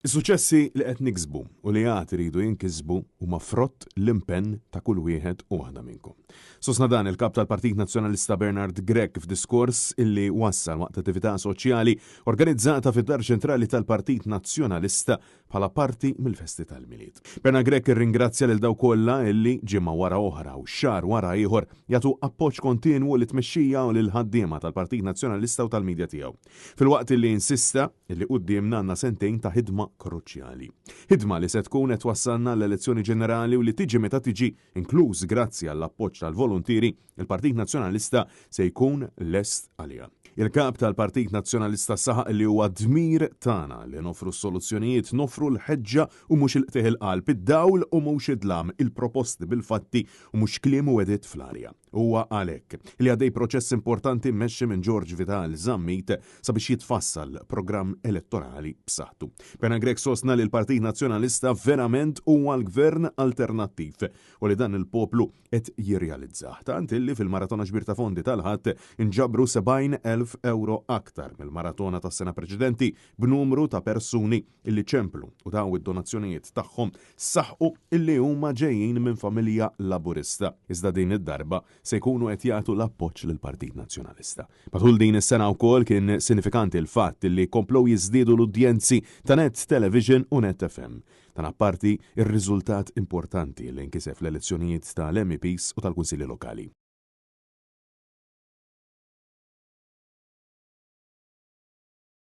Is-suċċessi li qed niksbu u li għad iridu jinkisbu huma frott l-impenn ta' kull wieħed u waħda minnkom. Sostna dan il-Kap tal-Partit Nazzjonalista Bernard Grech f'diskors illi wassal waqt attività soċjali organizzata fid-Dar Ċentrali tal-Partit Nazzjonalista bħala parti mill-festi tal-Milied. Bernard Grech irringrazzja lil dawk kollha illi ġimgħa wara oħra u xahar wara ieħor jagħtu appoġġ kontinwu lit-tmexxija u lill-ħaddiema tal-Partit Nazzjonalista u tal-midja tiegħu. Filwaqt illi insista illi quddiemna għandna sentejn ta' ħidma kruċjali. Ħidma li se tkun qed twassalna għall-elezzjoni ġenerali u li tiġi meta tiġi, inkluż grazzi għall-appoġġ tal-voluntieri, il-Partit Nazzjonalista se jkun lest għaliha. Il-Kap tal-Partit Nazzjonalista saħaq li huwa dmir tagħna li noffru s-soluzzjonijiet, noffru l-ħeġġa u mhux il-qtigħ il-qalb, id-dawl u mhux id-dlam, il-proposti bil-fatti u mhux kliem u wegħdiet fl-arja. Huwa għalhekk li għaddej proċess importanti mmexxi minn George Vital Zammit sabiex jitfassal programm elettorali b'saħħtu. Bernard Grech sostna li l-Partit Nazzjonalista verament huwa l-gvern alternattiv u li dan il-poplu qed jirrealizzah. Tant illi fil-maratona ġbir ta' fondi tal-Ħadd inġabru 70,000 ewro aktar mill-maratona tas-sena preċedenti b'numru ta' persuni illi ċemplu u taw id-donazzjonijiet tagħhom saħqu illi huma ġejjin minn familja Laburista, iżda din id-darba se jkunu qed jagħtu l-appoġġ lill-Partit Nazzjonalista. Matul din is-sena wkoll kien sinifikanti l-fatt illi komplew jiżdiedu l-udjenzi ta' Net Television u Net FM. Dan apparti r-riżultat importanti li nkiseb fl-elezzjonijiet tal-MEPs u tal-Kunsilli Lokali.